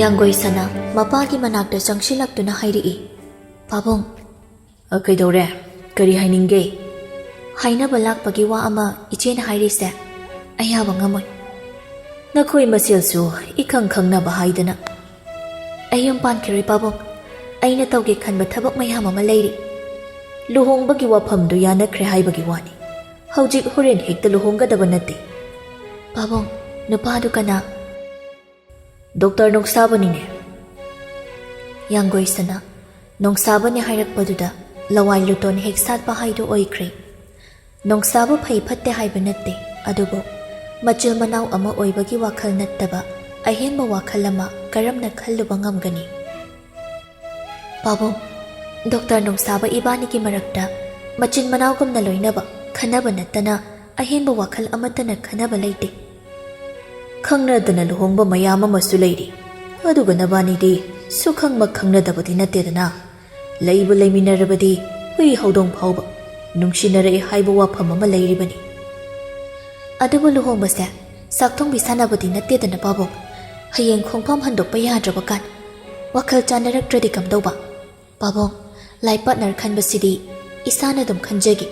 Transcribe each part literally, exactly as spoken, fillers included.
ꯌꯥꯡꯒꯣꯏ ꯁꯅꯥ ꯃꯄꯥꯒꯤ ꯃꯅꯥꯛꯇ ꯆꯪꯁꯤꯜꯂꯛꯇꯨꯅ ꯍꯥꯏꯔꯛꯏ, "ꯄꯥꯕꯨꯡ, ꯑ, ꯀꯩꯗꯧꯔꯦ? ꯀꯔꯤ ꯍꯥꯏꯅꯤꯡꯒꯦ?" "ꯍꯥꯏꯅꯕ ꯂꯥꯛꯄꯒꯤ ꯋꯥ ꯑꯃ ꯏꯆꯦꯅ ꯍꯥꯏꯔꯤꯁꯦ ꯑꯩ ꯌꯥꯕ ꯉꯝꯃꯣꯏ꯫ ꯅꯈꯣꯏ ꯃꯁꯦꯜꯁꯨ ꯏꯈꯪ ꯈꯪꯅꯕ ꯍꯥꯏꯗꯅ꯫ ꯑꯩ ꯌꯨꯝ ꯄꯥꯟꯈꯤꯔꯣꯏ ꯄꯥꯕꯨꯡ꯫ ꯑꯩꯅ ꯇꯧꯒꯦ ꯈꯟꯕ ꯊꯕꯛ ꯃꯌꯥꯝ ꯑꯃ ꯂꯩꯔꯤ꯫ ꯂꯨꯍꯣꯡꯕꯒꯤ ꯋꯥꯐꯝꯗꯨ ꯌꯥꯅꯈ꯭ꯔꯦ ꯍꯥꯏꯕꯒꯤ ꯋꯥꯅꯤ꯫ ꯍꯧꯖꯤꯛ ꯍꯣꯔꯦꯟ ꯍꯦꯛꯇ ꯂꯨꯍꯣꯡꯒꯗꯕ ꯅꯠꯇꯦ꯫" "ꯄꯥꯕꯨꯡ, ꯅꯨꯄꯥꯗꯨ ꯀꯅꯥ?" "ꯗꯣꯛꯇꯔ ꯅꯣꯡꯁꯥꯕꯅꯤꯅꯦ꯫" ꯌꯥꯡꯒꯣꯏ ꯁꯅꯥ ꯅꯣꯡꯁꯥꯕꯅꯤ ꯍꯥꯏꯔꯛꯄꯗꯨꯗ ꯂꯋꯥꯏ ꯂꯨꯇꯣꯟ ꯍꯦꯛ ꯁꯥꯠꯄ ꯍꯥꯏꯗꯨ ꯑꯣꯏꯈ꯭ꯔꯦ꯫ ꯅꯣꯡꯁꯥꯕ ꯐꯩ ꯐꯠꯇꯦ ꯍꯥꯏꯕ ꯅꯠꯇꯦ, ꯑꯗꯨꯕꯨ ꯃꯆꯤꯜ ꯃꯅꯥꯎ ꯑꯃ ꯑꯣꯏꯕꯒꯤ ꯋꯥꯈꯜ ꯅꯠꯇꯕ ꯑꯍꯦꯟꯕ ꯋꯥꯈꯜ ꯑꯃ ꯀꯔꯝꯅ ꯈꯜꯂꯨꯕ ꯉꯝꯒꯅꯤ? "ꯄꯥꯕꯨꯡ, ꯗꯣꯛꯇꯔ ꯅꯣꯡꯁꯥꯕ ꯏꯕꯥꯅꯤꯒꯤ ꯃꯔꯛꯇ ꯃꯆꯤꯟ ꯃꯅꯥꯎꯒꯨꯝꯅ ꯂꯣꯏꯅꯕ, ꯈꯟꯅꯕ ꯅꯠꯇꯅ ꯑꯍꯦꯟꯕ ꯋꯥꯈꯜ ꯑꯃꯠꯇꯅ ꯈꯟꯅꯕ ꯂꯩꯇꯦ꯫" "ꯈꯪꯅꯗꯅ ꯂꯨꯍꯣꯡꯕ ꯃꯌꯥꯝ ꯑꯃꯁꯨ ꯂꯩꯔꯤ, ꯑꯗꯨꯒ ꯅꯕꯥꯅꯤꯗꯤ ꯁꯨꯈꯪꯃꯛ ꯈꯪꯅꯗꯕꯗꯤ ꯅꯠꯇꯦꯗꯅ꯫ ꯂꯩꯕꯨ ꯂꯩꯃꯤꯟꯅꯔꯕꯗꯤ ꯍꯨꯏ ꯍꯧꯗꯣꯡ ꯐꯥꯎꯕ ꯅꯨꯡꯁꯤꯅꯔꯛꯑꯦ ꯍꯥꯏꯕ ꯋꯥꯐꯝ ꯑꯃ ꯂꯩꯔꯤꯕꯅꯤ꯫" "ꯑꯗꯨꯕꯨ ꯂꯨꯍꯣꯡꯕꯁꯦ ꯆꯥꯛ ꯊꯣꯡꯕꯤ ꯁꯥꯟꯅꯕꯗꯤ ꯅꯠꯇꯦꯗꯅ ꯄꯥꯕꯨꯡ꯫ ꯍꯌꯦꯡ ꯈꯣꯡꯐꯝ ꯍꯟꯗꯣꯛꯄ ꯌꯥꯗ꯭ꯔꯕ ꯀꯥꯟ ꯋꯥꯈꯜ ꯆꯥꯟꯅꯔꯛꯇ꯭ꯔꯗꯤ ꯀꯝꯗꯧꯕ? ꯄꯥꯕꯨꯡ, life partner ꯈꯟꯕꯁꯤꯗꯤ ꯏꯁꯥꯅ ꯑꯗꯨꯝ ꯈꯟꯖꯒꯦ꯫"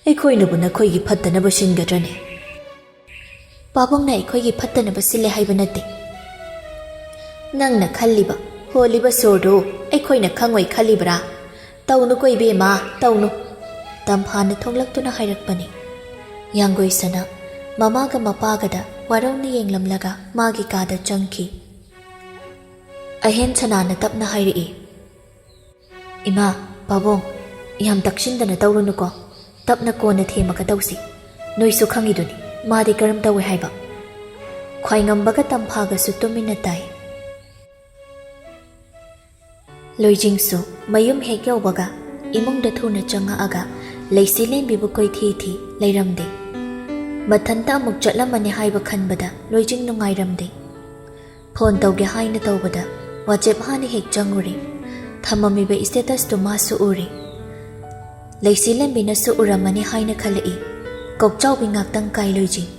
"ꯑꯩꯈꯣꯏꯅꯕꯨ ꯅꯈꯣꯏꯒꯤ ꯐꯠꯇꯅꯕ ꯁꯤꯟꯒꯗ꯭ꯔꯅꯦ?" "ꯄꯥꯕꯨꯡꯅ ꯑꯩꯈꯣꯏꯒꯤ ꯐꯠꯇꯅꯕ ꯁꯤꯜꯂꯦ ꯍꯥꯏꯕ ꯅꯠꯇꯦ꯫ ꯅꯪꯅ ꯈꯜꯂꯤꯕ, ꯍꯣꯜꯂꯤꯕ ꯁꯣꯔꯗꯨ ꯑꯩꯈꯣꯏꯅ ꯈꯪꯉꯣꯏ ꯈꯜꯂꯤꯕ꯭ꯔꯥ? ꯇꯧꯅꯨꯀꯣ ꯏꯕꯦꯝꯃ, ꯇꯧꯅꯨ꯫" ꯇꯝꯐꯥꯅ ꯊꯣꯛꯂꯛꯇꯨꯅ ꯍꯥꯏꯔꯛꯄꯅꯤ꯫ ꯌꯥꯡꯒꯣꯏ ꯁꯅꯥ ꯃꯃꯥꯒ ꯃꯄꯥꯒꯗ ꯋꯥꯔꯧꯅ ꯌꯦꯡꯂꯝꯂꯒ ꯃꯥꯒꯤ ꯀꯥꯗ ꯆꯪꯈꯤ꯫ ꯑꯍꯦꯟ ꯁꯅꯥꯅ ꯇꯞꯅ ꯍꯥꯏꯔꯛꯏ, "ꯏꯃꯥ, ꯄꯥꯕꯨꯡ, ꯌꯥꯝ ꯇꯛꯁꯤꯟꯗꯅ ꯇꯧꯔꯨꯅꯨꯀꯣ꯫ ꯇꯞꯅ ꯀꯣꯟꯅ ꯊꯦꯝꯃꯒ ꯇꯧꯁꯤ꯫ ꯅꯣꯏꯁꯨ ꯈꯪꯉꯤꯗꯨꯅꯤ ꯃꯥꯗꯤ ꯀꯔꯝ ꯇꯧꯏ ꯍꯥꯏꯕ꯫" ꯈ꯭ꯋꯥꯏꯉꯝꯕꯒ ꯇꯝꯐꯥꯒꯁꯨ ꯇꯨꯃꯤꯟꯅ ꯇꯥꯏ꯫ ꯂꯣꯏꯖꯤꯡꯁꯨ ꯃꯌꯨꯝ ꯍꯦꯛ ꯌꯧꯕꯒ ꯏꯃꯨꯡꯗ ꯊꯨꯅ ꯆꯪꯉꯛꯑꯒ ꯂꯩꯁꯤ ꯂꯦꯝꯕꯤꯕꯨ ꯀꯣꯏꯊꯤ ꯊꯤ ꯂꯩꯔꯝꯗꯦ꯫ ꯃꯊꯟꯇ ꯑꯃꯨꯛ ꯆꯠꯂꯝꯃꯅꯤ ꯍꯥꯏꯕ ꯈꯟꯕꯗ ꯂꯣꯏꯖꯤꯡ ꯅꯨꯡꯉꯥꯏꯔꯝꯗꯦ꯫ ꯐꯣꯟ ꯇꯧꯒꯦ ꯍꯥꯏꯅ ꯇꯧꯕꯗ WhatsApp ꯍꯥꯟꯅ ꯍꯦꯛ ꯆꯪꯉꯨꯔꯦ꯫ ꯊꯝꯃꯝꯃꯤꯕ statusꯇꯨ ꯃꯥꯁꯨ ꯎꯔꯦ꯫ ꯂꯩꯁꯤ ꯂꯦꯝꯕꯤꯅꯁꯨ ꯎꯔꯝꯃꯅꯤ ꯍꯥꯏꯅ ꯈꯜꯂꯛꯏ꯫ ꯀꯣꯛꯆꯥꯎꯕꯤ ꯉꯥꯛꯇꯪ ꯀꯥꯏ ꯂꯣꯏꯖꯤꯡ꯫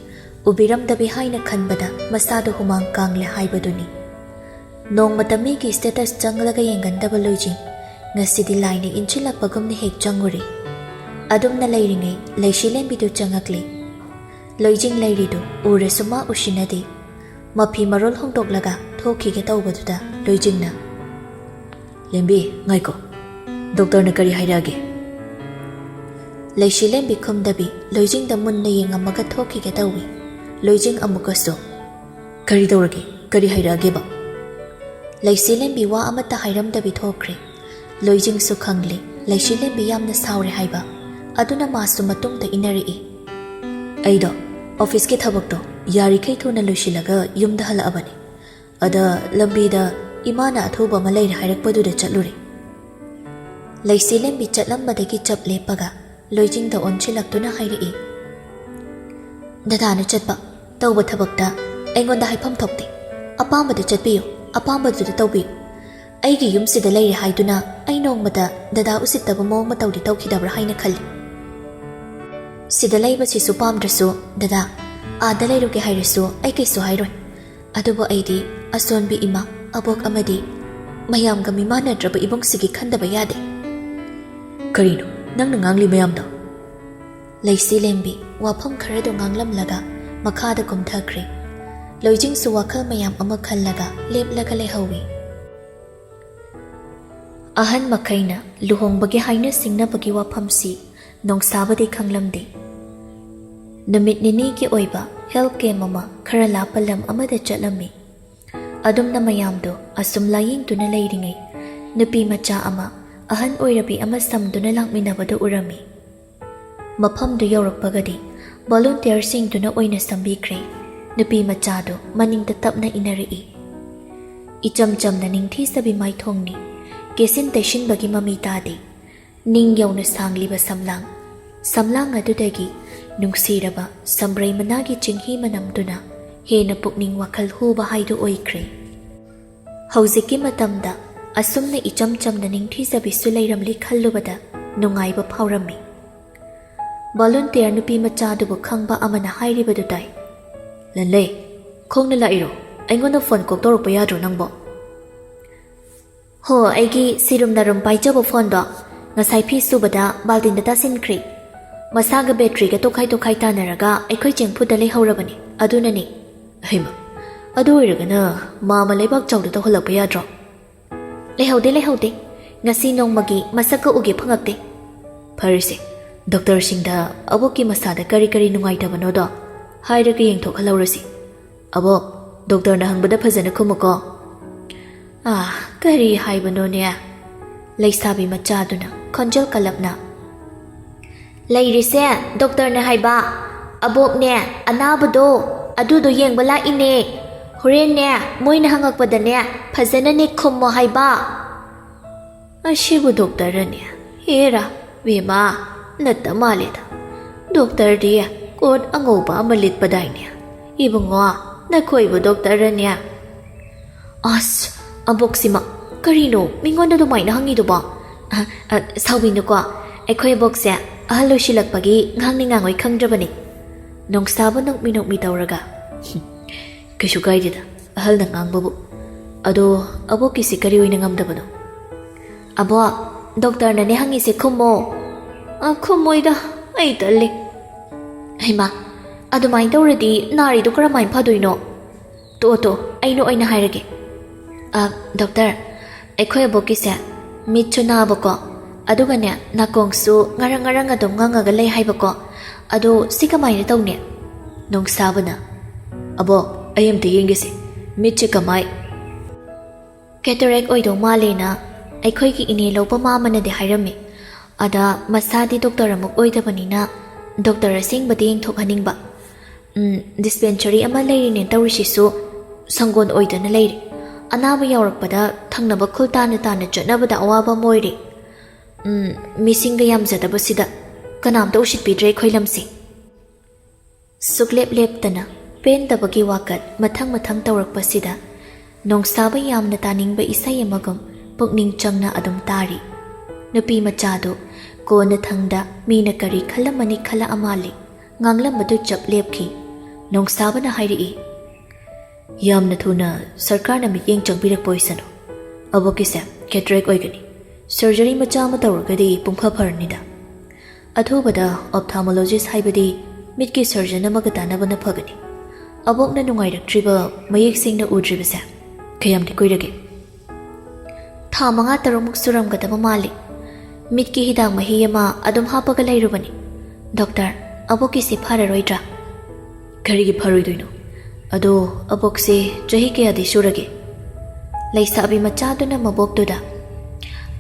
ꯎꯕꯤꯔꯝꯗꯕꯤ ꯍꯥꯏꯅ ꯈꯟꯕꯗ ꯃꯁꯥꯗ ꯍꯨꯃꯥꯡ ꯀꯥꯡꯂꯦ ꯍꯥꯏꯕꯗꯨꯅꯤ꯫ ꯅꯣꯡꯃꯇ ꯃꯤꯒꯤ status ꯆꯪꯂꯒ ꯌꯦꯡꯒꯟꯗꯕ ꯂꯣꯏꯖꯤꯡ ꯉꯁꯤꯗꯤ ꯂꯥꯏꯅ ꯏꯟꯁꯤꯜꯂꯛꯄꯒꯨꯝꯅ ꯍꯦꯛ ꯆꯪꯉꯨꯔꯦ꯫ ꯑꯗꯨꯝꯅ ꯂꯩꯔꯤꯉꯩ ꯂꯩꯁꯤꯂꯦꯝꯕꯤꯗꯨ ꯆꯪꯉꯛꯂꯦ꯫ ꯂꯣꯏꯖꯤꯡ ꯂꯩꯔꯤꯗꯨ ꯎꯔꯁꯨ ꯃꯥ ꯎꯁꯤꯟꯅꯗꯦ꯫ ꯃꯐꯤ ꯃꯔꯣꯜ ꯍꯣꯡꯗꯣꯛꯂꯒ ꯊꯣꯛꯈꯤꯒꯦ ꯇꯧꯕꯗꯨꯗ ꯂꯣꯏꯖꯤꯡꯅ, "ꯂꯦꯝꯕꯤ, ꯉꯥꯏꯈꯣ꯫ ꯗꯣꯛꯇꯔꯅ ꯀꯔꯤ ꯍꯥꯏꯔꯛꯑꯒꯦ?" ꯂꯩꯁꯤꯂꯦꯝꯕꯤ ꯈꯨꯝꯗꯕꯤ ꯂꯣꯏꯖꯤꯡꯗ ꯃꯨꯟꯅ ꯌꯦꯡꯉꯝꯃꯒ ꯊꯣꯛꯈꯤꯒꯦ ꯇꯧꯏ꯫ ꯂꯣꯏꯖꯤꯡ ꯑꯃꯨꯛꯀꯁꯨ, "ꯀꯔꯤ ꯇꯧꯔꯒꯦ? ꯀꯔꯤ ꯍꯥꯏꯔꯛꯑꯒꯦꯕ?" ꯂꯩꯁꯤꯂꯦꯝꯕꯤ ꯋꯥ ꯑꯃꯠꯇ ꯍꯥꯏꯔꯝꯗꯕꯤ ꯊꯣꯛꯈ꯭ꯔꯦ꯫ ꯂꯣꯏꯖꯤꯡꯁꯨ ꯈꯪꯂꯦ ꯂꯩꯁꯤꯂꯦꯝꯕꯤ ꯌꯥꯝꯅ ꯁꯥꯎꯔꯦ ꯍꯥꯏꯕ꯫ ꯑꯗꯨꯅ ꯃꯥꯁꯨ ꯃꯇꯨꯡꯗ ꯏꯟꯅꯔꯛꯏ꯫ "ꯑꯩꯗꯣ officeꯀꯤ ꯊꯕꯛꯇꯣ ꯌꯥꯔꯤꯈꯩ ꯊꯨꯅ ꯂꯣꯏꯁꯤꯜꯂꯒ ꯌꯨꯝꯗ ꯍꯜꯂꯛꯑꯕꯅꯤ꯫ ꯑꯗ ꯂꯝꯕꯤꯗ ꯏꯃꯥꯅ ꯑꯊꯨꯕ ꯑꯃ ꯂꯩꯔꯦ ꯍꯥꯏꯔꯛꯄꯗꯨꯗ ꯆꯠꯂꯨꯔꯦ꯫" ꯂꯩꯁꯤꯂꯦꯝꯕꯤ ꯆꯠꯂꯝꯕꯗꯒꯤ ꯆꯞ ꯂꯦꯞꯄꯒ ꯂꯣꯏꯖꯤꯡꯗ ꯑꯣꯟꯁꯤꯜꯂꯛꯇꯨꯅ ꯍꯥꯏꯔꯛꯏ, "ꯗꯗꯥꯅ ꯆꯠꯄ, ꯇꯧꯕ ꯊꯕꯛꯇ ꯑꯩꯉꯣꯟꯗ ꯍꯥꯏꯐꯝ ꯊꯣꯛꯇꯦ꯫ ꯑꯄꯥꯝꯕꯗ ꯆꯠꯄꯤꯌꯨ, ꯑꯄꯥꯝꯕꯗꯨꯗ ꯇꯧꯕꯤꯌꯨ꯫ ꯑꯩꯒꯤ ꯌꯨꯝꯁꯤꯗ ꯂꯩꯔꯦ ꯍꯥꯏꯗꯨꯅ ꯑꯩ ꯅꯣꯡꯃꯇ ꯗꯗꯥ ꯎꯁꯤꯠꯇꯕ ꯃꯑꯣꯡ ꯃꯇꯧꯗꯤ ꯇꯧꯈꯤꯗꯕ꯭ꯔꯥ ꯍꯥꯏꯅ ꯈꯜꯂꯤ꯫ ꯁꯤꯗ ꯂꯩꯕꯁꯤꯁꯨ ꯄꯥꯝꯗ꯭ꯔꯁꯨ, ꯗꯗꯥ, ꯑꯥꯗ ꯂꯩꯔꯨꯒꯦ ꯍꯥꯏꯔꯁꯨ ꯑꯩ ꯀꯩꯁꯨ ꯍꯥꯏꯔꯣꯏ꯫ ꯑꯗꯨꯕꯨ ꯑꯩꯗꯤ ꯑꯁꯣꯟꯕꯤ ꯏꯃꯥ, ꯑꯕꯣꯛ ꯑꯃꯗꯤ ꯃꯌꯥꯝꯒ ꯃꯤꯃꯥꯟꯅꯗ꯭ꯔꯕ ꯏꯕꯨꯡꯁꯤꯒꯤ ꯈꯟꯗꯕ ꯌꯥꯗꯦ꯫" "ꯀꯔꯤꯅꯣ ꯅꯪꯅ ꯉꯥꯡꯂꯤ ꯃꯌꯥꯝꯗꯣ?" ꯂꯩꯁꯤꯂꯦꯝꯕꯤ ꯋꯥꯐꯝ ꯈꯔꯗꯨ ꯉꯥꯡꯂꯝꯂꯒ ꯃꯈꯥꯗ ꯀꯨꯝꯊꯈ꯭ꯔꯦ꯫ ꯂꯣꯏꯖꯤꯡꯁꯨ ꯋꯥꯈꯜ ꯃꯌꯥꯝ ꯑꯃ ꯈꯜꯂꯒ ꯂꯦꯞꯂꯒ ꯂꯩꯍꯧꯏ꯫ ꯑꯍꯟ ꯃꯈꯩꯅ ꯂꯨꯍꯣꯡꯕꯒꯤ ꯍꯥꯏꯅ ꯁꯤꯡꯅꯕꯒꯤ ꯋꯥꯐꯝꯁꯤ ꯅꯣꯡꯁꯥꯕꯗꯤ ꯈꯪꯂꯝꯗꯦ꯫ ꯅꯨꯃꯤꯠ ꯅꯤꯅꯤꯒꯤ ꯑꯣꯏꯕ health camp ꯑꯃ ꯈꯔ ꯂꯥꯞꯄ ꯂꯝ ꯑꯃꯗ ꯆꯠꯂꯝꯃꯤ꯫ ꯑꯗꯨꯝꯅ ꯃꯌꯥꯝꯗꯨ ꯑꯁꯨꯝ ꯂꯥꯌꯦꯡꯗꯨꯅ ꯂꯩꯔꯤꯉꯩ, ꯅꯨꯄꯤ ꯃꯆꯥ ꯑꯃ ꯑꯍꯟ ꯑꯣꯏꯔꯕꯤ ꯑꯃ ꯁꯝꯗꯨꯅ ꯂꯥꯛꯃꯤꯟꯅꯕꯗꯨ ꯎꯔꯝꯃꯤ꯫ ꯃꯐꯝꯗꯨ ꯌꯧꯔꯛꯄꯒꯗꯤ volunteerꯁꯤꯡꯗꯨꯅ ꯑꯣꯏꯅ ꯁꯝꯕꯤꯈ꯭ꯔꯦ꯫ ꯅꯨꯄꯤ ꯃꯆꯥꯗꯨ ꯃꯅꯤꯡꯗ ꯇꯞꯅ ꯏꯟꯅꯔꯛꯏ꯫ ꯏꯆꯝ ꯆꯝꯅ ꯅꯤꯡꯊꯤꯖꯕꯤ ꯃꯥꯏꯊꯣꯡꯅꯤ꯫ ꯀꯦꯁꯤꯟ ꯇꯩꯁꯤꯟꯕꯒꯤ ꯃꯃꯤ ꯇꯥꯗꯦ꯫ ꯅꯤꯡ ꯌꯧꯅ ꯁꯥꯡꯂꯤꯕ ꯁꯝꯂꯥꯡ, ꯁꯝꯂꯥꯡ ꯑꯗꯨꯗꯒꯤ ꯅꯨꯡꯁꯤꯔꯕ ꯁꯝꯕ꯭ꯔꯩ ꯃꯅꯥꯒꯤ ꯆꯤꯡꯍꯤ ꯃꯅꯝꯗꯨꯅ ꯍꯦꯟꯅ ꯄꯨꯛꯅꯤꯡ ꯋꯥꯈꯜ ꯍꯨꯕ ꯍꯥꯏꯗꯨ ꯑꯣꯏꯈ꯭ꯔꯦ꯫ ꯍꯧꯖꯤꯛꯀꯤ ꯃꯇꯝꯗ ꯑꯁꯨꯝꯅ ꯏꯆꯝ ꯆꯝꯅ ꯅꯤꯡꯊꯤꯖꯕꯤꯁꯨ ꯂꯩꯔꯝꯂꯤ ꯈꯜꯂꯨꯕꯗ ꯅꯨꯡꯉꯥꯏꯕ ꯐꯥꯎꯔꯝꯃꯤ꯫ Volunteer ꯅꯨꯄꯤ ꯃꯆꯥꯗꯨꯕꯨ ꯈꯪꯕ ꯑꯃꯅ ꯍꯥꯏꯔꯤꯕꯗꯨ ꯇꯥꯏ꯫ "ꯂꯟꯂꯩ, ꯈꯣꯡꯅ ꯂꯥꯛꯏꯔꯣ? ꯑꯩꯉꯣꯟꯗ phone ꯀꯣꯛ ꯇꯧꯔꯛꯄ ꯌꯥꯗ꯭ꯔꯣ ꯅꯪꯕꯣ?" ꯍꯣ, ꯑꯩꯒꯤ ꯁꯤꯔꯨꯝ ꯅꯥꯔꯨꯝ ꯄꯥꯏꯖꯕ ꯐꯣꯟꯗꯣ ꯉꯁꯥꯏ ꯐꯤ ꯁꯨꯕꯗ ꯕꯥꯜꯇꯤꯟꯗ ꯇꯥꯁꯤꯟꯈ꯭ꯔꯦ꯫ ꯃꯁꯥꯒ ꯕꯦꯇ꯭ꯔꯤꯒ ꯇꯣꯈꯥꯏ ꯇꯣꯈꯥꯏ ꯇꯥꯅꯔꯒ ꯑꯩꯈꯣꯏ ꯆꯦꯡꯐꯨꯗ ꯂꯩꯍꯧꯔꯕꯅꯤ, ꯑꯗꯨꯅꯅꯤ꯫ ꯍꯩꯃ, ꯑꯗꯨ ꯑꯣꯏꯔꯒꯅ ꯃꯥꯃ ꯂꯩꯕꯥꯛ ꯆꯥꯎꯗ ꯇꯧꯍꯜꯂꯛꯄ ꯌꯥꯗ꯭ꯔꯣ? ꯂꯩꯍꯧꯗꯦ, ꯂꯩꯍꯧꯗꯦ꯫ ꯉꯁꯤ ꯅꯣꯡꯃꯒꯤ ꯃꯁꯛꯀ ꯎꯒꯦ ꯐꯪꯉꯛꯇꯦ꯫ ꯐꯔꯦꯁꯦ, ꯗꯣꯛꯇꯔꯁꯤꯡꯗ ꯑꯕꯣꯛꯀꯤ ꯃꯁꯥꯗ ꯀꯔꯤ ꯀꯔꯤ ꯅꯨꯡꯉꯥꯏꯇꯕꯅꯣꯗꯣ ꯍꯥꯏꯔꯒ ꯌꯦꯡꯊꯣꯛꯍꯜꯍꯧꯔꯁꯤ꯫ ꯑꯕꯣꯛ, ꯗꯣꯛꯇꯔꯅ ꯍꯪꯕꯗ ꯐꯖꯅ ꯈꯨꯝꯃꯨꯀꯣ꯫ ꯑꯥ, ꯀꯔꯤ ꯍꯥꯏꯕꯅꯣꯅꯦ? ꯂꯩꯁꯥꯕꯤ ꯃꯆꯥꯗꯨꯅ ꯈꯣꯟꯖꯦꯜ ꯀꯜꯂꯞꯅ, ꯂꯩꯔꯤꯁꯦ ꯗꯣꯛꯇꯔꯅ ꯍꯥꯏꯕ, ꯑꯕꯣꯛꯅꯦ, ꯑꯅꯥꯕꯗꯣ ꯑꯗꯨꯗꯣ ꯌꯦꯡꯕ ꯂꯥꯛꯏꯅꯦ꯫ ꯍꯣꯔꯦꯟꯅꯦ, ꯃꯣꯏꯅ ꯍꯪꯉꯛꯄꯗꯅꯦ, ꯐꯖꯅꯅꯦ ꯈꯨꯝꯃꯣ ꯍꯥꯏꯕ꯫ ꯑꯁꯤꯕꯨ ꯗꯣꯛꯇꯔꯅꯦ? ꯍꯦꯔꯥ, ꯕꯦꯝꯃ, ꯅꯠꯇ ꯃꯥꯜꯂꯦꯗ꯫ ꯗꯣꯛꯇꯔꯗꯤ ꯀꯣꯠ ꯑꯉꯧꯕ ꯑꯃ ꯂꯤꯠꯄꯗꯥꯏꯅꯦ? ꯏꯕꯨꯡꯉꯣ, ꯅꯈꯣꯏꯕꯨ ꯗꯣꯛꯇꯔꯅꯦ? ꯑꯁ, ꯑꯕꯣꯛꯁꯤꯃ ꯀꯔꯤꯅꯣ ꯃꯤꯉꯣꯟꯗ ꯑꯗꯨꯃꯥꯏꯅ ꯍꯪꯉꯤꯗꯨꯕꯣ? ꯑ, ꯑ, ꯁꯥꯎꯕꯤꯅꯨꯀꯣ, ꯑꯩꯈꯣꯏ ꯑꯕꯣꯛꯁꯦ ꯑꯍꯜ ꯑꯣꯏꯁꯤꯜꯂꯛꯄꯒꯤ ꯉꯥꯡꯅꯤꯡ ꯉꯥꯡꯉꯣꯏ ꯈꯪꯗ꯭ꯔꯕꯅꯤ꯫ ꯅꯣꯡꯁꯥꯕ ꯅꯣꯛꯃꯤ ꯅꯣꯛꯃꯤ ꯇꯧꯔꯒ, "ꯀꯩꯁꯨ ꯀꯥꯏꯗꯦꯗ, ꯑꯍꯜꯅ ꯉꯥꯡꯕꯕꯨ꯫ ꯑꯗꯣ, ꯑꯕꯣꯛꯀꯤꯁꯤ ꯀꯔꯤ ꯑꯣꯏꯅ ꯉꯝꯗꯕꯅꯣ?" "ꯑꯕꯣꯛ, ꯗꯣꯛꯇꯔꯅꯅꯦ ꯍꯪꯉꯤꯁꯦ ꯈꯨꯝꯃꯣ꯫" "ꯑ, ꯈꯨꯝꯃꯣꯏꯗ, ꯑꯩ ꯇꯜꯂꯤ꯫" "ꯍꯩꯃꯥ, ꯑꯗꯨꯃꯥꯏꯅ ꯇꯧꯔꯗꯤ ꯅꯥꯔꯤꯗꯣ ꯀꯔꯝꯍꯥꯏꯅ ꯐꯗꯣꯏꯅꯣ?" "ꯇꯣ, ꯇꯣ, ꯑꯩꯅ ꯑꯣꯏꯅ ꯍꯥꯏꯔꯒꯦ꯫" "ꯑ, ꯗꯣꯛꯇꯔ, ꯑꯩꯈꯣꯏ ꯑꯕꯣꯛꯀꯤꯁꯦ ꯃꯤꯠꯁꯨ ꯅꯥꯕꯀꯣ, ꯑꯗꯨꯒꯅꯦ ꯅꯥꯀꯣꯡꯁꯨ ꯉꯔꯪ ꯉꯔꯪ ꯑꯗꯨꯝ ꯉꯪꯉꯒ ꯂꯩ ꯍꯥꯏꯕꯀꯣ, ꯑꯗꯣ ꯁꯤ ꯀꯃꯥꯏꯅ ꯇꯧꯅꯤ?" ꯅꯣꯡꯁꯥꯕꯅ, "ꯑꯕꯣꯛ, ꯑꯩ ꯑꯝꯇ ꯌꯦꯡꯒꯦꯁꯦ, ꯃꯤꯠꯁꯦ ꯀꯃꯥꯏ?" "ꯀꯦꯇꯔꯦꯛ ꯑꯣꯏꯗꯧ ꯃꯥꯜꯂꯦꯅ ꯑꯩꯈꯣꯏꯒꯤ ꯏꯅꯦ ꯂꯧꯕ ꯃꯥꯃꯅꯗꯤ ꯍꯥꯏꯔꯝꯃꯤ꯫ ꯑꯗ ꯃꯁꯥꯗꯤ ꯗꯣꯛꯇꯔ ꯑꯃꯨꯛ ꯑꯣꯏꯗꯕꯅꯤꯅ ꯗꯣꯛꯇꯔ ꯑꯁꯦꯡꯕꯗ ꯌꯦꯡꯊꯣꯛꯍꯟꯅꯤꯡꯕ꯫ ꯎꯝ, ꯗꯤꯁꯄꯦꯟꯁꯔꯤ ꯑꯃ ꯂꯩꯔꯤꯅꯦ ꯇꯧꯔꯤꯁꯤꯁꯨ ꯁꯪꯒꯣꯟ ꯑꯣꯏꯗꯅ ꯂꯩꯔꯤ꯫ ꯑꯅꯥꯕ ꯌꯥꯎꯔꯛꯄꯗ ꯊꯪꯅꯕ ꯈꯨꯜ ꯇꯥꯅ ꯇꯥꯅ ꯆꯠꯅꯕꯗ ꯑꯋꯥꯕ ꯑꯃ ꯑꯣꯏꯔꯤ꯫ ꯎꯝ, ꯃꯤꯁꯤꯡꯒ ꯌꯥꯝꯖꯗꯕꯁꯤꯗ ꯀꯅꯥꯝꯇ ꯎꯁꯤꯠꯄꯤꯗ꯭ꯔꯦ ꯑꯩꯈꯣꯏ ꯂꯝꯁꯦ꯫" ꯁꯨꯛꯂꯦꯞ ꯂꯦꯞꯇꯅ ꯄꯦꯟꯗꯕꯒꯤ ꯋꯥꯀꯠ ꯃꯊꯪ ꯃꯊꯪ ꯇꯧꯔꯛꯄꯁꯤꯗ ꯅꯣꯡꯁꯥꯕ ꯌꯥꯝꯅ ꯇꯥꯅꯤꯡꯕ ꯏꯁꯩ ꯑꯃꯒꯨꯝ ꯄꯨꯛꯅꯤꯡ ꯆꯪꯅ ꯑꯗꯨꯝ ꯇꯥꯔꯤ꯫ ꯅꯨꯄꯤ ꯃꯆꯥꯗꯨ ꯀꯣꯟꯅ ꯊꯪꯗ ꯃꯤꯅ ꯀꯔꯤ ꯈꯜꯂꯝꯃꯅꯤ ꯈꯜꯂꯛꯑ ꯃꯥꯜꯂꯤ꯫ ꯉꯥꯡꯂꯝꯕꯗꯨ ꯆꯞ ꯂꯦꯞꯈꯤ꯫ ꯅꯣꯡꯁꯥꯕꯅ ꯍꯥꯏꯔꯛꯏ, "ꯌꯥꯝꯅ ꯊꯨꯅ ꯁꯔꯀꯥꯔꯅ ꯃꯤꯠꯌꯦꯡ ꯆꯪꯕꯤꯔꯛꯄ ꯑꯣꯏꯁꯅꯨ꯫ ꯑꯕꯣꯛꯀꯤꯁꯦ ꯀꯦꯇꯔꯦꯛ ꯑꯣꯏꯒꯅꯤ꯫ ꯁꯔꯖꯔꯤ ꯃꯆꯥ ꯑꯃ ꯇꯧꯔꯒꯗꯤ ꯄꯨꯡꯐ ꯐꯔꯅꯤꯗ꯫ ꯑꯊꯨꯕꯗ ꯑꯣꯞꯊꯥꯜꯃꯣꯂꯣꯖꯤꯁ, ꯍꯥꯏꯕꯗꯤ ꯃꯤꯠꯀꯤ ꯁꯔꯖꯟ ꯑꯃꯒ ꯇꯥꯟꯅꯕꯅ ꯐꯒꯅꯤ꯫ ꯑꯕꯣꯛꯅ ꯅꯨꯡꯉꯥꯏꯔꯛꯇ꯭ꯔꯤꯕ, ꯃꯌꯦꯛ ꯁꯦꯡꯅ ꯎꯗ꯭ꯔꯤꯕꯁꯦ ꯀꯌꯥꯝꯗꯤ ꯀꯨꯏꯔꯒꯦ? ꯊꯥ ꯃꯉꯥ ꯇꯔꯨꯛꯃꯨꯛ ꯁꯨꯔꯝꯒꯗꯕ ꯃꯥꯜꯂꯤ꯫ ꯃꯤꯠꯀꯤ ꯍꯤꯗꯥꯛ ꯃꯍꯤ ꯑꯃ ꯑꯗꯨꯝ ꯍꯥꯞꯄꯒ ꯂꯩꯔꯨꯕꯅꯤ꯫ ꯗꯣꯛꯇꯔ, ꯑꯕꯣꯛꯀꯤꯁꯤ ꯐꯔꯔꯣꯏꯗ꯭ꯔꯥ? ꯀꯔꯤꯒꯤ ꯐꯔꯣꯏꯗꯣꯏꯅꯣ? ꯑꯗꯣ ꯑꯕꯣꯛꯁꯦ ꯆꯍꯤ ꯀꯌꯥꯗꯤ ꯁꯨꯔꯒꯦ? ꯂꯩꯁꯥꯕꯤ ꯃꯆꯥꯗꯨꯅ ꯃꯕꯣꯛꯇꯨꯗ,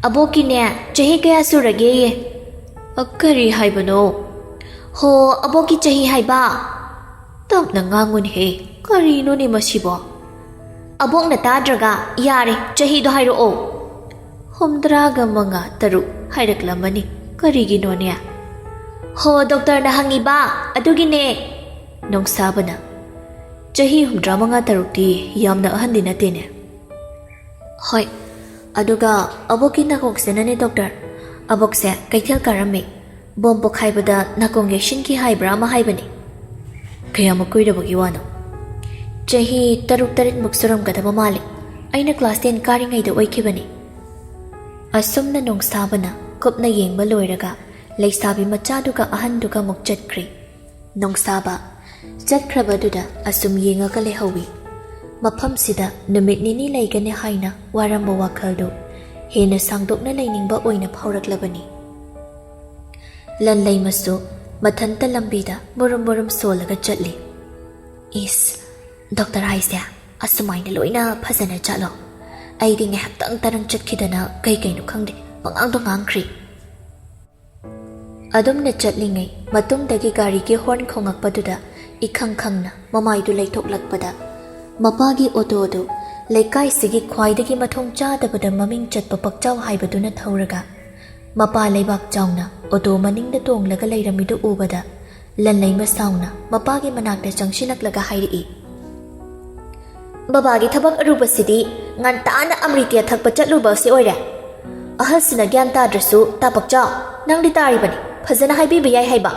"ꯑꯕꯣꯛꯀꯤꯅꯦ, ꯆꯍꯤ ꯀꯌꯥ ꯁꯨꯔꯒꯦꯌꯦ?" "ꯑ, ꯀꯔꯤ ꯍꯥꯏꯕꯅꯣ?" "ꯍꯣ, ꯑꯕꯣꯛꯀꯤ ꯆꯍꯤ ꯍꯥꯏꯕ꯫ ꯇꯞꯅ ꯉꯥꯡꯉꯨꯅꯦꯍꯦ, ꯀꯔꯤꯅꯣꯅꯦ ꯃꯁꯤꯕꯣ?" "ꯑꯕꯣꯛꯅ ꯇꯥꯗ꯭ꯔꯒ ꯌꯥꯔꯦ, ꯆꯍꯤꯗꯣ ꯍꯥꯏꯔꯛꯑꯣ꯫" "ꯍꯨꯝꯗ꯭ꯔꯥꯒ ꯃꯉꯥ, ꯇꯔꯨꯛ ꯍꯥꯏꯔꯛꯂꯝꯃꯅꯤ, ꯀꯔꯤꯒꯤꯅꯣꯅꯦ?" "ꯍꯣ, ꯗꯣꯛꯇꯔꯅ ꯍꯪꯉꯤꯕ, ꯑꯗꯨꯒꯤꯅꯦ꯫" ꯅꯣꯡꯁꯥꯕꯅ, "ꯆꯍꯤ ꯍꯨꯝꯗ꯭ꯔꯥ ꯃꯉꯥ, ꯇꯔꯨꯛꯇꯤ ꯌꯥꯝꯅ ꯑꯍꯟꯗꯤ ꯅꯠꯇꯦꯅꯦ꯫" "ꯍꯣꯏ, ꯑꯗꯨꯒ ꯑꯕꯣꯛꯀꯤ ꯅꯥꯀꯣꯡꯁꯤꯅꯅꯦ ꯗꯣꯛꯇꯔ, ꯑꯕꯣꯛꯁꯦ ꯀꯩꯊꯦꯜ ꯀꯥꯔꯝꯃꯤ, ꯕꯣꯝ ꯄꯣꯈꯥꯏꯕꯗ ꯅꯥꯀꯣꯡ ꯌꯩꯁꯤꯟꯈꯤ ꯍꯥꯏꯕ꯭ꯔꯥ ꯑꯃ ꯍꯥꯏꯕꯅꯤ꯫" "ꯀꯌꯥꯃꯨꯛ ꯀꯨꯏꯔꯕꯒꯤ ꯋꯥꯅꯣ?" "ꯆꯍꯤ ꯇꯔꯨꯛ ꯇꯔꯦꯠꯃꯨꯛ ꯁꯨꯔꯝꯒꯗꯕ ꯃꯥꯜꯂꯤ, ꯑꯩꯅ ꯀ꯭ꯂꯥꯁ ꯇꯦꯟ ꯀꯥꯔꯤꯉꯩꯗ ꯑꯣꯏꯈꯤꯕꯅꯤ꯫" ꯑꯁꯨꯝꯅ ꯅꯣꯡꯁꯥꯕꯅ ꯀꯨꯞꯅ ꯌꯦꯡꯕ ꯂꯣꯏꯔꯒ, ꯂꯩꯁꯥꯕꯤ ꯃꯆꯥꯗꯨꯒ ꯑꯍꯟꯗꯨꯒ ꯑꯃꯨꯛ ꯆꯠꯈ꯭ꯔꯦ꯫ ꯅꯣꯡꯁꯥꯕ ꯆꯠꯈ꯭ꯔꯕꯗꯨꯗ ꯑꯁꯨꯝ ꯌꯦꯡꯉꯒ ꯂꯩꯍꯧꯏ꯫ ꯃꯐꯝꯁꯤꯗ ꯅꯨꯃꯤꯠ ꯅꯤꯅꯤ ꯂꯩꯒꯅꯤ ꯍꯥꯏꯅ ꯋꯥꯔꯝꯕ ꯋꯥꯈꯜꯗꯨ ꯍꯦꯟꯅ ꯁꯥꯡꯗꯣꯛꯅ ꯂꯩꯅꯤꯡꯕ ꯑꯣꯏꯅ ꯐꯥꯎꯔꯛꯂꯕꯅꯤ꯫ ꯂꯟꯂꯩꯃꯁꯨ ꯃꯊꯟꯇ ꯂꯝꯕꯤꯗ ꯃꯨꯔꯨꯝ ꯃꯨꯔꯨꯝ ꯁꯣꯜꯂꯒ ꯆꯠꯂꯤ꯫ "ꯏꯁ, ꯗꯣꯛꯇꯔ ꯍꯥꯏꯁꯦ ꯑꯁꯨꯃꯥꯏꯅ ꯂꯣꯏꯅ ꯐꯖꯅ ꯆꯠꯂꯣ꯫ ꯑꯩꯗꯤ ꯉꯥꯏꯍꯥꯛꯇꯪ ꯇꯔꯪ ꯆꯠꯈꯤꯗꯅ ꯀꯩ ꯀꯩꯅꯣ ꯈꯪꯗꯦ, ꯄꯉꯥꯡꯗ ꯉꯥꯡꯈ꯭ꯔꯦ꯫" ꯑꯗꯨꯝꯅ ꯆꯠꯂꯤꯉꯩ, ꯃꯇꯨꯡꯗꯒꯤ ꯒꯥꯔꯤꯒꯤ ꯍꯣꯔꯟ ꯈꯣꯡꯉꯛꯄꯗꯨꯗ ꯏꯈꯪ ꯈꯪꯅ ꯃꯃꯥꯏꯗꯨ ꯂꯩꯊꯣꯛꯂꯛꯄꯗ, ꯃꯄꯥꯒꯤ ꯑꯣꯇꯣꯗꯨ, ꯂꯩꯀꯥꯏꯁꯤꯒꯤ ꯈ꯭ꯋꯥꯏꯗꯒꯤ ꯃꯊꯣꯡ ꯆꯥꯗꯕꯗ ꯃꯃꯤꯡ ꯆꯠꯄ ꯄꯛꯆꯥꯎ ꯍꯥꯏꯕꯗꯨꯅ ꯊꯧꯔꯒ, ꯃꯄꯥ ꯂꯩꯕꯥꯛ ꯆꯥꯎꯅ ꯑꯣꯇꯣ ꯃꯅꯤꯡꯗ ꯇꯣꯡꯂꯒ ꯂꯩꯔꯝꯃꯤꯗꯨ ꯎꯕꯗ, ꯂꯟꯂꯩꯃ ꯁꯥꯎꯅ ꯃꯄꯥꯒꯤ ꯃꯅꯥꯛꯇ ꯆꯪꯁꯤꯜꯂꯛꯂꯒ ꯍꯥꯏꯔꯛꯏ, "ꯕꯕꯥꯒꯤ ꯊꯕꯛ ꯑꯔꯨꯕꯁꯤꯗꯤ ꯉꯟꯇꯥꯅ ꯑꯃ꯭ꯔꯤꯇꯤꯌꯥ ꯊꯛꯄ ꯆꯠꯂꯨꯕ ꯑꯁꯤ ꯑꯣꯏꯔꯦ꯫ ꯑꯍꯜꯁꯤꯅ ꯒ꯭ꯌꯥꯟ ꯇꯥꯗ꯭ꯔꯁꯨ, ꯇꯥ ꯄꯛꯆꯥꯎ, ꯅꯪꯗꯤ ꯇꯥꯔꯤꯕꯅꯤ, ꯐꯖꯅ ꯍꯥꯏꯕꯤꯕ ꯌꯥꯏ ꯍꯥꯏꯕ꯫"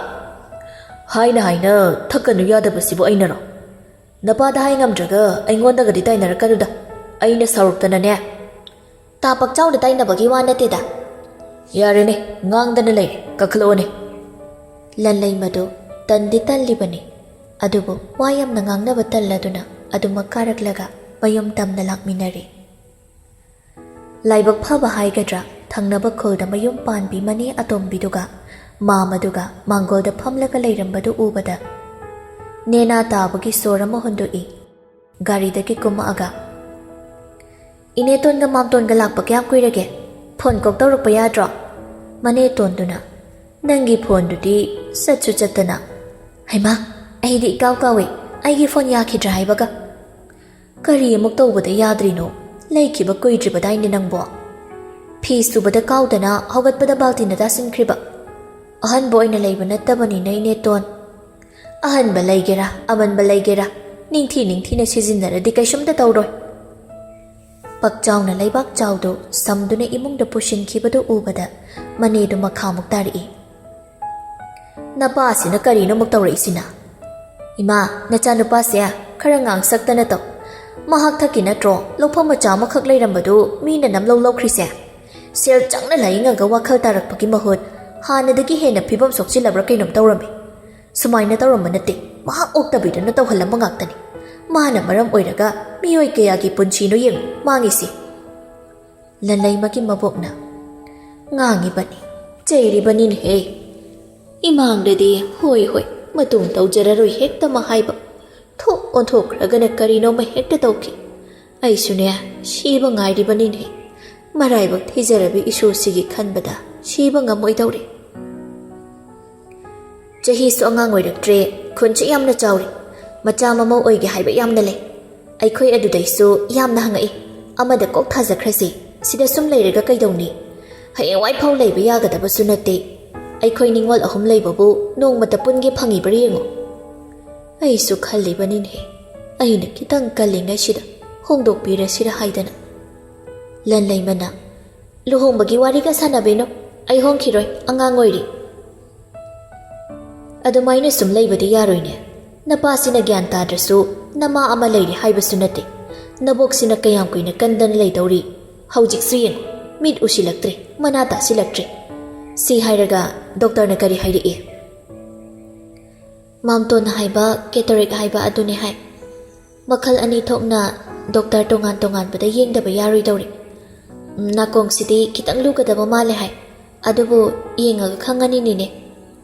"ꯍꯥꯏꯅ ꯍꯥꯏꯅ ꯊꯛꯀꯅꯨ ꯌꯥꯗꯕꯁꯤꯕꯨ ꯑꯩꯅꯔꯣ? ꯅꯄꯥꯗ ꯍꯥꯏ ꯉꯝꯗ꯭ꯔꯒ ꯑꯩꯉꯣꯟꯗꯒꯗꯤ ꯇꯥꯏꯅꯔꯛꯀꯅꯨꯗ, ꯑꯩꯅ ꯁꯥꯎꯔꯛꯇꯅꯅꯦ꯫" ꯇꯥ ꯄꯥꯛꯆꯥꯎꯅ ꯇꯥꯏꯅꯕꯒꯤ ꯋꯥ ꯅꯠꯇꯦꯗ꯫ ꯌꯥꯔꯦꯅꯦ, ꯉꯥꯡꯗꯅ ꯂꯩꯔꯦ, ꯀꯥꯈꯠꯂꯛꯑꯣꯅꯦ꯫ ꯂꯟꯂꯩꯃꯗꯨ ꯇꯟꯗꯤ ꯇꯜꯂꯤꯕꯅꯤ, ꯑꯗꯨꯕꯨ ꯋꯥ ꯌꯥꯝꯅ ꯉꯥꯡꯅꯕ ꯇꯜꯂꯗꯨꯅ ꯑꯗꯨꯃꯛ ꯀꯥꯔꯛꯂꯒ ꯃꯌꯨꯝ ꯇꯝꯅ ꯂꯥꯛꯃꯤꯟꯅꯔꯦ꯫ ꯂꯥꯏꯕꯛ ꯐꯕ ꯍꯥꯏꯒꯗ꯭ꯔꯥ, ꯊꯪꯅꯕ ꯈꯨꯜꯗ ꯃꯌꯨꯝ ꯄꯥꯟꯕꯤ ꯃꯅꯦ ꯑꯇꯣꯝꯕꯤꯗꯨꯒ ꯃꯥꯃꯗꯨꯒ ꯃꯥꯡꯒꯣꯜꯗ ꯐꯝꯂꯒ ꯂꯩꯔꯝꯕꯗꯨ ꯎꯕꯗ ꯅꯦꯅꯥ ꯇꯥꯕꯒꯤ ꯁꯣꯔ ꯑꯃ ꯍꯣꯟꯗꯣꯛꯏ꯫ ꯒꯥꯔꯤꯗꯒꯤ ꯀꯨꯝꯃꯛꯑꯒ, "ꯏꯅꯦꯇꯣꯟꯒ ꯃꯥꯝꯇꯣꯟꯒ ꯂꯥꯛꯄ ꯀꯌꯥꯝ ꯀꯨꯏꯔꯒꯦ? ꯐꯣꯟ ꯀꯣꯛ ꯇꯧꯔꯛꯄ ꯌꯥꯗ꯭ꯔꯣ?" ꯃꯅꯦꯇꯣꯟꯗꯨꯅ, "ꯅꯪꯒꯤ ꯐꯣꯟꯗꯨꯗꯤ ꯆꯠꯁꯨ ꯆꯠꯇꯅ꯫" "ꯍꯩꯃꯥ, ꯑꯩꯗꯤ ꯏꯀꯥꯎ ꯀꯥꯎꯏ, ꯑꯩꯒꯤ ꯐꯣꯟ ꯌꯥꯈꯤꯗ꯭ꯔꯥ ꯍꯥꯏꯕꯒ?" "ꯀꯔꯤ ꯑꯃꯨꯛ ꯇꯧꯕꯗ ꯌꯥꯗ꯭ꯔꯤꯅꯣ? ꯂꯩꯈꯤꯕ ꯀꯨꯏꯗ꯭ꯔꯤꯕꯗꯥꯏꯅꯦ ꯅꯪꯕꯣ?" "ꯐꯤ ꯁꯨꯕꯗ ꯀꯥꯎꯗꯅ ꯍꯧꯒꯠꯄꯗ ꯕꯥꯜꯇꯤꯟꯅ ꯇꯥꯁꯤꯟꯈ꯭ꯔꯤꯕ꯫ ꯑꯍꯟꯕ ꯑꯣꯏꯅ ꯂꯩꯕ ꯅꯠꯇꯕꯅꯤꯅ, ꯏꯅꯦꯇꯣꯟ꯫ ꯑꯍꯟꯕ ꯂꯩꯒꯦꯔꯥ, ꯑꯃꯟꯕ ꯂꯩꯒꯦꯔꯥ, ꯅꯤꯡꯊꯤ ꯅꯤꯡꯊꯤꯅ ꯁꯤꯖꯤꯟꯅꯔꯗꯤ ꯀꯩꯁꯨꯝꯇ ꯇꯧꯔꯣꯏ꯫" ꯄꯥꯛꯆꯥꯎꯅ ꯂꯩꯕꯥꯛ ꯆꯥꯎꯗꯨ ꯁꯝꯗꯨꯅ ꯏꯃꯨꯡꯗ ꯄꯨꯁꯤꯟꯈꯤꯕꯗꯨ ꯎꯕꯗ ꯃꯅꯦꯗꯨ ꯃꯈꯥꯃꯨꯛ ꯇꯥꯔꯛꯏ꯫ "ꯅꯄꯥꯁꯤꯅ ꯀꯔꯤꯅꯣ ꯑꯃꯨꯛ ꯇꯧꯔꯛꯏꯁꯤꯅ? ꯏꯃꯥ, ꯅꯆꯥꯅꯨꯄꯥꯁꯦ ꯈꯔ ꯉꯥꯡꯁꯛꯇꯅ ꯇꯧ꯫ ꯃꯍꯥꯛ ꯊꯛꯀꯤ ꯅꯠꯇ꯭ꯔꯣ ꯂꯧꯐꯝ ꯃꯆꯥ ꯑꯃꯈꯛ ꯂꯩꯔꯝꯕꯗꯨ ꯃꯤꯅ ꯅꯝꯂꯧ ꯂꯧꯈ꯭ꯔꯤꯁꯦ? ꯁꯦꯜ ꯆꯪꯅ ꯂꯥꯏꯌꯦꯡꯉꯒ ꯋꯥꯈꯜ ꯇꯥꯔꯛꯄꯒꯤ ꯃꯍꯨꯠ ꯍꯥꯟꯅꯗꯒꯤ ꯍꯦꯟꯅ ꯐꯤꯕꯝ ꯁꯣꯛꯆꯤꯜꯂꯕ꯭ꯔꯥ ꯀꯩꯅꯣꯝ ꯇꯧꯔꯝꯃꯤ꯫ ꯁꯨꯃꯥꯏꯅ ꯇꯧꯔꯝꯕ ꯅꯠꯇꯦ, ꯃꯍꯥꯛ ꯑꯣꯛꯇꯕꯤꯗꯨꯅ ꯇꯧꯍꯜꯂꯝꯕ ꯉꯥꯛꯇꯅꯤ꯫ ꯃꯥꯅ ꯃꯔꯝ ꯑꯣꯏꯔꯒ ꯃꯤꯑꯣꯏ ꯀꯌꯥꯒꯤ ꯄꯨꯟꯁꯤꯅꯣ ꯌꯦꯡꯉꯨ ꯃꯥꯡꯉꯤꯁꯤ꯫" ꯂꯟꯂꯩꯃꯒꯤ ꯃꯕꯣꯛꯅ, "ꯉꯥꯡꯉꯤꯕꯅꯤ, ꯆꯩꯔꯤꯕꯅꯤꯅꯦꯍꯦ꯫ ꯏꯃꯥꯡꯗꯗꯤ ꯍꯣꯏ ꯍꯣꯏ, ꯃꯇꯨꯡ ꯇꯧꯖꯔꯔꯣꯏ ꯍꯦꯛꯇꯃꯛ ꯍꯥꯏꯕ, ꯊꯣꯛ ꯑꯣꯟꯊꯣꯛꯈ꯭ꯔꯒꯅ ꯀꯔꯤꯅꯣꯃ ꯍꯦꯛꯇ ꯇꯧꯈꯤ꯫ ꯑꯩꯁꯨꯅꯦ, ꯁꯤꯕ ꯉꯥꯏꯔꯤꯕꯅꯤꯅꯦ꯫ ꯃꯔꯥꯏꯕꯛ ꯊꯤꯖꯔꯕꯤ ꯏꯁꯨꯁꯤꯒꯤ ꯈꯟꯕꯗ ꯁꯤꯕ ꯉꯝꯃꯣꯏꯗꯧꯔꯦ꯫" "ꯆꯍꯤꯁꯨ ꯑꯉꯥꯡ ꯑꯣꯏꯔꯛꯇ꯭ꯔꯦ, ꯈꯨꯟꯁꯨ ꯌꯥꯝꯅ ꯆꯥꯎꯔꯦ꯫ ꯃꯆꯥ ꯃꯃꯧ ꯑꯣꯏꯒꯦ ꯍꯥꯏꯕ ꯌꯥꯝꯅ ꯂꯩ꯫ ꯑꯩꯈꯣꯏ ꯑꯗꯨꯗꯩꯁꯨ ꯌꯥꯝꯅ ꯍꯪꯉꯛꯏ꯫ ꯑꯃꯗ ꯀꯣꯛ ꯊꯥꯖꯈ꯭ꯔꯁꯤ, ꯁꯤꯗ ꯁꯨꯝ ꯂꯩꯔꯒ ꯀꯩꯗꯧꯅꯤ? ꯍꯌꯦꯡꯋꯥꯏ ꯐꯥꯎ ꯂꯩꯕ ꯌꯥꯒꯗꯕꯁꯨ ꯅꯠꯇꯦ꯫ ꯑꯩꯈꯣꯏ ꯅꯤꯡꯉꯣꯜ ꯑꯍꯨꯝ ꯂꯩꯕꯕꯨ ꯅꯣꯡꯃꯇ ꯄꯨꯟꯒꯦ ꯐꯪꯉꯤꯕ꯭ꯔꯥ ꯌꯦꯡꯉꯨ꯫" "ꯑꯩꯁꯨ ꯈꯜꯂꯤꯕꯅꯤꯅꯦ, ꯑꯩꯅ ꯈꯤꯇꯪ ꯀꯜꯂꯤꯉꯩꯁꯤꯗ ꯍꯣꯡꯗꯣꯛꯄꯤꯔꯁꯤꯔ ꯍꯥꯏꯗꯅ꯫" ꯂꯟꯂꯩꯃꯅ, "ꯂꯨꯍꯣꯡꯕꯒꯤ ꯋꯥꯔꯤꯒ ꯁꯥꯟꯅꯕꯤꯅꯨ, ꯑꯩ ꯍꯣꯡꯈꯤꯔꯣꯏ, ꯑꯉꯥꯡ ꯑꯣꯏꯔꯤ꯫" "ꯑꯗꯨꯃꯥꯏꯅ ꯁꯨꯝ ꯂꯩꯕꯗꯤ ꯌꯥꯔꯣꯏꯅꯦ꯫ ꯅꯄꯥꯁꯤꯅ ꯒ꯭ꯌꯥꯟ ꯇꯥꯗ꯭ꯔꯁꯨ ꯅꯃꯥ ꯑꯃ ꯂꯩꯔꯤ ꯍꯥꯏꯕꯁꯨ ꯅꯠꯇꯦ꯫ ꯅꯕꯣꯛꯁꯤꯅ ꯀꯌꯥꯝ ꯀꯨꯏꯅ ꯀꯟꯗꯅ ꯂꯩꯗꯧꯔꯤ? ꯍꯧꯖꯤꯛꯁꯨ ꯌꯦꯡꯉꯨ, ꯃꯤꯠ ꯎꯁꯤꯜꯂꯛꯇ꯭ꯔꯦ, ꯃꯅꯥ ꯇꯥꯁꯤꯜꯂꯛꯇ꯭ꯔꯦ꯫ ꯁꯤ ꯍꯥꯏꯔꯒ ꯗꯣꯛꯇꯔꯅ ꯀꯔꯤ ꯍꯥꯏꯔꯛꯏ? ꯃꯥꯝꯇꯣꯟꯅ ꯍꯥꯏꯕ ꯀꯦꯇꯔꯦꯛ ꯍꯥꯏꯕ ꯑꯗꯨꯅꯦ ꯍꯥꯏ꯫ ꯃꯈꯜ ꯑꯅꯤ ꯊꯣꯛꯅ ꯗꯣꯛꯇꯔ ꯇꯣꯉꯥꯟ ꯇꯣꯉꯥꯟꯕꯗ ꯌꯦꯡꯗꯕ ꯌꯥꯔꯣꯏꯗꯧꯔꯦ꯫ ꯎꯝ, ꯅꯥꯀꯣꯡꯁꯤꯗꯤ ꯈꯤꯇꯪ ꯂꯨꯒꯗꯕ ꯃꯥꯜꯂꯦ ꯍꯥꯏ꯫ ꯑꯗꯨꯕꯨ ꯌꯦꯡꯉꯒ ꯈꯪꯉꯅꯤꯅꯤꯅꯦ꯫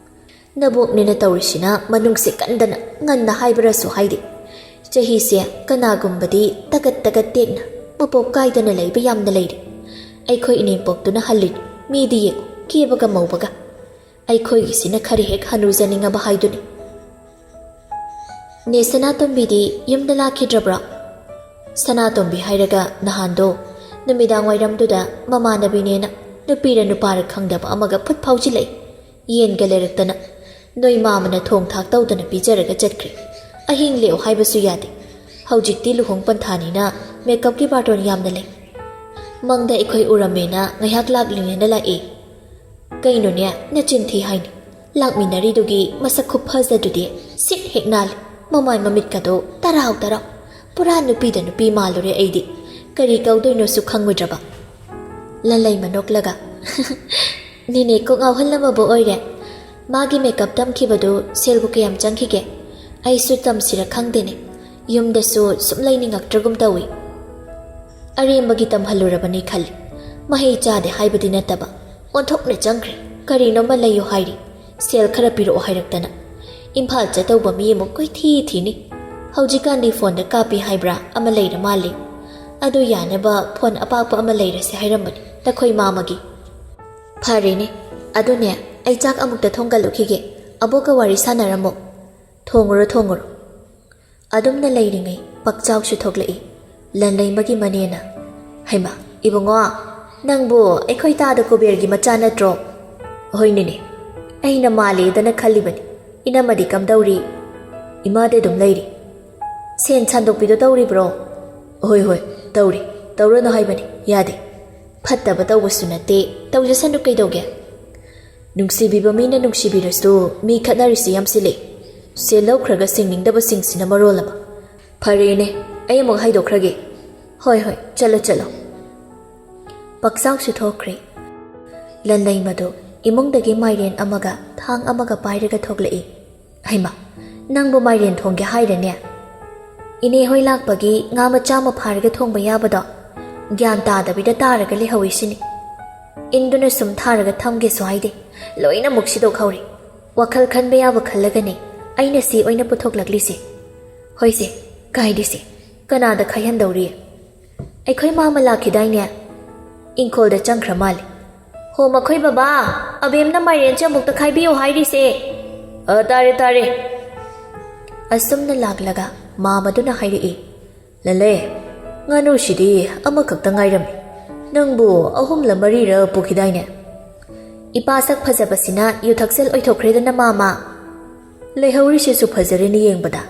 ꯅꯕꯣꯛꯅꯤꯅ ꯇꯧꯔꯤꯁꯤꯅ ꯃꯅꯨꯡꯁꯦ ꯀꯟꯗꯅ ꯉꯟꯅ ꯍꯥꯏꯕ꯭ꯔꯁꯨ ꯍꯥꯏꯗꯦ꯫ ꯆꯍꯤꯁꯦ ꯀꯅꯥꯒꯨꯝꯕꯗꯤ ꯇꯒꯠ ꯇꯒꯠ ꯇꯦꯛꯅ ꯃꯄꯣꯞ ꯀꯥꯏꯗꯅ ꯂꯩꯕ ꯌꯥꯝꯅ ꯂꯩꯔꯦ꯫ ꯑꯩꯈꯣꯏ ꯏꯅꯦꯝꯄꯣꯛꯇꯨꯅ ꯍꯜꯂꯤꯅꯤ, ꯃꯤꯗꯤ ꯌꯦꯡꯉꯨ, ꯀꯦꯕꯒ ꯃꯧꯕꯒ꯫ ꯑꯩꯈꯣꯏꯒꯤꯁꯤꯅ ꯈꯔ ꯍꯦꯛ ꯍꯅꯨꯖꯅꯤꯡꯉꯕ ꯍꯥꯏꯗꯨꯅꯤ꯫ ꯅꯦ ꯁꯅꯥꯇꯣꯝꯕꯤꯗꯤ ꯌꯨꯝꯗ ꯂꯥꯛꯈꯤꯗ꯭ꯔꯕ꯭ꯔꯣ? ꯁꯅꯥꯇꯣꯝꯕꯤ ꯍꯥꯏꯔꯒ ꯅꯍꯥꯟꯗꯣ ꯅꯨꯃꯤꯗꯥꯡ ꯋꯥꯏꯔꯝꯗꯨꯗ ꯃꯃꯥꯟꯅꯕꯤꯅꯦꯅ ꯅꯨꯄꯤꯔ ꯅꯨꯄꯥꯔ ꯈꯪꯗꯕ ꯑꯃꯒ ꯐꯨꯠ ꯐꯥꯎꯖꯤꯜꯂꯛꯏ꯫ ꯌꯦꯟꯒ ꯂꯩꯔꯛꯇꯅ ꯅꯣꯏ ꯃꯥꯃꯅ ꯊꯣꯡ ꯊꯥꯛ ꯇꯧꯗꯅ ꯄꯤꯖꯔꯒ ꯆꯠꯈ꯭ꯔꯦ꯫ ꯑꯍꯤꯡ ꯂꯦꯛꯑꯣ ꯍꯥꯏꯕꯁꯨ ꯌꯥꯗꯦ꯫ ꯍꯧꯖꯤꯛꯇꯤ ꯂꯨꯍꯣꯡ ꯄꯟꯊꯥꯅꯤꯅ ꯃꯦꯀꯞꯀꯤ ꯕꯥꯔꯇꯣꯟ ꯌꯥꯝꯅ ꯂꯩ꯫ ꯃꯪꯗ ꯑꯩꯈꯣꯏ ꯎꯔꯝꯃꯦꯅ ꯉꯥꯏꯍꯥꯛ ꯂꯥꯛꯂꯤꯅꯦꯅ ꯂꯥꯛꯏ꯫ ꯀꯩꯅꯣꯅꯦ, ꯅꯆꯤꯟ ꯊꯤ ꯍꯥꯏꯅꯤ꯫ ꯂꯥꯛꯃꯤꯟꯅꯔꯤꯗꯨꯒꯤ ꯃꯁꯛ ꯈꯨꯐꯖꯗꯨꯗꯤ ꯁꯤꯠ ꯍꯦꯛ ꯅꯥꯜꯂꯤ꯫ ꯃꯃꯥꯏ ꯃꯃꯤꯠꯀꯗꯣ ꯇꯔꯥꯎ ꯇꯔꯥꯎ꯫ ꯄꯨꯔꯥ ꯅꯨꯄꯤꯗ ꯅꯨꯄꯤ ꯃꯥꯜꯂꯨꯔꯦ ꯑꯩꯗꯤ꯫ ꯀꯔꯤ ꯀꯧꯗꯣꯏꯅꯣꯁꯨ ꯈꯪꯉꯨꯗ꯭ꯔꯕ꯫ ꯂꯟꯂꯩꯃ ꯅꯣꯛꯂꯒ, "ꯅꯦꯅꯦ ꯀꯣꯛ ꯉꯥꯎꯍꯜꯂꯝꯃꯕ ꯑꯣꯏꯔꯦ꯫ ꯃꯥꯒꯤ ꯃꯦꯀꯞ ꯇꯝꯈꯤꯕꯗꯨ ꯁꯦꯜꯕꯨ ꯀꯌꯥꯝ ꯆꯪꯈꯤꯒꯦ? ꯑꯩꯁꯨ ꯇꯝꯁꯤꯔ ꯈꯪꯗꯦꯅꯦ꯫ ꯌꯨꯝꯗꯁꯨ ꯁꯨꯝ ꯂꯩꯅꯤꯡꯉꯛꯇ꯭ꯔꯒꯨꯝ ꯇꯧꯏ꯫ ꯑꯔꯦꯝꯕꯒꯤ ꯇꯝꯍꯜꯂꯨꯔꯕꯅꯤ ꯈꯜꯂꯤ꯫ ꯃꯍꯩ ꯆꯥꯗꯦ ꯍꯥꯏꯕꯗꯤ ꯅꯠꯇꯕ, ꯑꯣꯟꯊꯣꯛꯅ ꯆꯪꯈ꯭ꯔꯦ꯫ ꯀꯔꯤꯅꯣꯃ ꯂꯩꯌꯨ ꯍꯥꯏꯔꯤ, ꯁꯦꯜ ꯈꯔ ꯄꯤꯔꯛꯑꯣ ꯍꯥꯏꯔꯛꯇꯅ꯫ ꯏꯝꯐꯥꯜ ꯆꯠꯇꯧꯕ ꯃꯤ ꯑꯃꯨꯛ ꯀꯣꯏꯊꯤ ꯊꯤꯅꯤ꯫ ꯍꯧꯖꯤꯛꯀꯥꯟꯗꯤ ꯐꯣꯟꯗ ꯀꯥꯞꯄꯤ ꯍꯥꯏꯕ꯭ꯔꯥ ꯑꯃ ꯂꯩꯔ ꯃꯥꯜꯂꯤ꯫ ꯑꯗꯨ ꯌꯥꯅꯕ ꯐꯣꯟ ꯑꯄꯥꯛꯄ ꯑꯃ ꯂꯩꯔꯁꯦ ꯍꯥꯏꯔꯝꯕꯅꯤ ꯅꯈꯣꯏ ꯃꯥꯃꯒꯤ꯫ ꯐꯔꯦꯅꯦ, ꯑꯗꯨꯅꯦ, ꯑꯩ ꯆꯥꯛ ꯑꯃꯨꯛꯇ ꯊꯣꯡꯒꯠꯂꯨꯈꯤꯒꯦ꯫ ꯑꯕꯣꯛꯀ ꯋꯥꯔꯤ ꯁꯥꯟꯅꯔꯝꯃꯣ꯫ ꯊꯣꯡꯉꯨꯔꯣ, ꯊꯣꯡꯉꯨꯔꯣ꯫ ꯑꯗꯨꯝꯅ ꯂꯩꯔꯤꯉꯩ ꯄꯛꯆꯥꯎꯁꯨ ꯊꯣꯛꯂꯛꯏ꯫ ꯂꯟꯂꯩꯃꯒꯤ ꯃꯅꯦꯅ, "ꯍꯩꯃꯥ, ꯏꯕꯨꯡꯉꯣ, ꯅꯪꯕꯨ ꯑꯩꯈꯣꯏ ꯇꯥꯗ ꯀꯨꯕꯦꯔꯒꯤ ꯃꯆꯥ ꯅꯠꯇ꯭ꯔꯣ?" "ꯍꯣꯏꯅꯦꯅꯦ, ꯑꯩꯅ ꯃꯥꯜꯂꯦꯗꯅ ꯈꯜꯂꯤꯕꯅꯤ꯫ ꯏꯅꯝꯃꯗꯤ ꯀꯝꯗꯧꯔꯤ?" "ꯏꯃꯥꯗꯤ ꯑꯗꯨꯝ ꯂꯩꯔꯤ꯫ ꯁꯦꯟ ꯁꯟꯗꯣꯛꯄꯤꯗꯣ ꯇꯧꯔꯤꯕ꯭ꯔꯣ?" "ꯍꯣꯏ, ꯍꯣꯏ, ꯇꯧꯔꯤ꯫ ꯇꯧꯔꯅꯨ ꯍꯥꯏꯕꯅꯤ, ꯌꯥꯗꯦ꯫ ꯐꯠꯇꯕ ꯇꯧꯕꯁꯨ ꯅꯠꯇꯦ, ꯇꯧꯖꯁꯅꯨ ꯀꯩꯗꯧꯒꯦ? ꯅꯨꯡꯁꯤꯕꯤꯕ ꯃꯤꯅ ꯅꯨꯡꯁꯤꯕꯤꯔꯁꯨ ꯃꯤ ꯈꯠꯅꯔꯤꯁꯤ ꯌꯥꯝꯁꯤꯜꯂꯦ꯫ ꯁꯦꯜ ꯂꯧꯈ꯭ꯔꯒ ꯁꯤꯡꯅꯤꯡꯗꯕꯁꯤꯡꯁꯤꯅ ꯃꯔꯣꯜ ꯑꯃ꯫ ꯐꯔꯦꯅꯦ, ꯑꯩ ꯑꯃꯨꯛ ꯍꯥꯏꯗꯣꯛꯈ꯭ꯔꯒꯦ꯫ ꯍꯣꯏ, ꯍꯣꯏ, ꯆꯠꯂꯣ, ꯆꯠꯂꯣ꯫ ꯄꯛꯆꯥꯎꯁꯨ ꯊꯣꯛꯈ꯭ꯔꯦ꯫ ꯂꯟꯂꯩꯃꯗꯨ ꯏꯃꯨꯡꯗꯒꯤ ꯃꯥꯏꯔꯦꯟ ꯑꯃꯒ ꯊꯥꯡ ꯑꯃꯒ ꯄꯥꯏꯔꯒ ꯊꯣꯛꯂꯛꯏ꯫ "ꯍꯩꯃꯥ, ꯅꯪꯕꯨ ꯃꯥꯏꯔꯦꯟ ꯊꯣꯡꯒꯦ ꯍꯥꯏꯔꯅꯦ? ꯏꯅꯦ ꯍꯣꯏ ꯂꯥꯛꯄꯒꯤ ꯉꯥ ꯃꯆꯥ ꯑꯃ ꯐꯥꯔꯒ ꯊꯣꯡꯕ ꯌꯥꯕꯗꯣ ꯒ꯭ꯌꯥꯟ ꯇꯥꯗꯕꯤꯗ ꯇꯥꯔꯒ ꯂꯩꯍꯧꯏꯁꯤꯅꯤ꯫ ꯏꯟꯗꯨꯅ ꯁꯨꯝ ꯊꯥꯔꯒ ꯊꯝꯒꯦꯁꯨ ꯍꯥꯏꯗꯦ, ꯂꯣꯏꯅꯃꯛ ꯁꯤꯗꯣꯛꯍꯧꯔꯦ꯫ ꯋꯥꯈꯜ ꯈꯟꯕ ꯌꯥꯕ ꯈꯜꯂꯒꯅꯦ ꯑꯩꯅ ꯁꯤ ꯑꯣꯏꯅ ꯄꯨꯊꯣꯛꯂꯛꯂꯤꯁꯦ꯫ ꯍꯣꯏꯁꯦ, ꯀꯥꯏꯗꯦꯁꯦ, ꯀꯅꯥꯗ ꯈꯥꯏꯍꯟꯗꯧꯔꯤ? ꯑꯩꯈꯣꯏ ꯃꯥꯃ ꯂꯥꯛꯈꯤꯗꯥꯏꯅꯦ? ꯏꯪꯈꯣꯜꯗ ꯆꯪꯈ꯭ꯔ ꯃꯥꯜꯂꯦ꯫ ꯍꯣ, ꯃꯈꯣꯏ ꯕꯕꯥ, ꯑꯕꯦꯝꯅ ꯃꯥꯏꯔꯦꯟꯁꯦ ꯑꯃꯨꯛꯇ ꯈꯥꯏꯕꯤꯌꯨ ꯍꯥꯏꯔꯤꯁꯦ꯫ ꯑ, ꯇꯥꯔꯦ, ꯇꯥꯔꯦ꯫ ꯑꯁꯨꯝꯅ ꯂꯥꯛꯂꯒ ꯃꯥꯃꯗꯨꯅ ꯍꯥꯏꯔꯛꯏ, "ꯂꯂꯦ, ꯉꯥꯅꯨꯁꯤꯗꯤ ꯑꯃꯈꯛꯇ ꯉꯥꯏꯔꯝꯃꯤ꯫ ꯅꯪꯕꯨ ꯑꯍꯨꯝꯂ ꯃꯔꯤꯔ ꯄꯨꯈꯤꯗꯥꯏꯅꯦ?" "ꯏꯄꯥ ꯁꯛ ꯐꯖꯕꯁꯤꯅ ꯌꯨ ꯊꯛꯆꯜ ꯑꯣꯏꯊꯣꯛꯈ꯭ꯔꯦꯗꯅ, ꯃꯥꯃ꯫ ꯂꯩꯍꯧꯔꯤꯁꯤꯁꯨ ꯐꯖꯔꯦꯅꯦ ꯌꯦꯡꯕꯗ꯫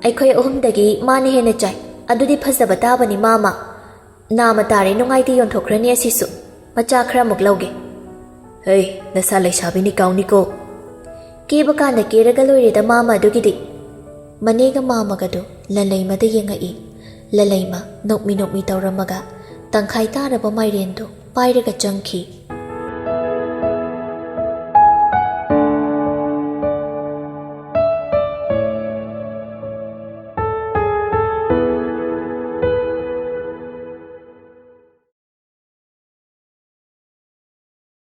ꯑꯩꯈꯣꯏ ꯑꯍꯨꯝꯗꯒꯤ ꯃꯥꯅ ꯍꯦꯟꯅ ꯆꯥꯏ꯫ ꯑꯗꯨꯗꯤ ꯐꯖꯕ ꯇꯥꯕꯅꯤ, ꯃꯥꯃ꯫ ꯅꯥꯃ ꯇꯥꯔꯦ, ꯅꯨꯡꯉꯥꯏꯇꯦ, ꯌꯣꯟꯊꯣꯛꯈ꯭ꯔꯅꯤ ꯑꯁꯤꯁꯨ꯫ ꯃꯆꯥ ꯈꯔꯃꯨꯛ ꯂꯧꯒꯦ꯫" "ꯍꯩ, ꯅꯁꯥ ꯂꯩꯁꯥꯕꯤꯅꯤ ꯀꯥꯎꯅꯤꯀꯣ꯫" "ꯀꯦꯕ ꯀꯥꯟꯗ ꯀꯦꯔꯒ ꯂꯣꯏꯔꯦꯗ, ꯃꯥꯃ, ꯑꯗꯨꯒꯤꯗꯤ꯫" ꯃꯅꯦꯒ ꯃꯥꯃꯒꯗꯨ ꯂꯂꯩꯃꯗ ꯌꯦꯡꯉꯛꯏ꯫ ꯂꯂꯩꯃ ꯅꯣꯛꯃꯤ ꯅꯣꯛꯃꯤ ꯇꯧꯔꯝꯃꯒ ꯇꯪꯈꯥꯏ ꯇꯥꯔꯕ ꯃꯥꯏꯔꯦꯟꯗꯨ ꯄꯥꯏꯔꯒ ꯆꯪꯈꯤ꯫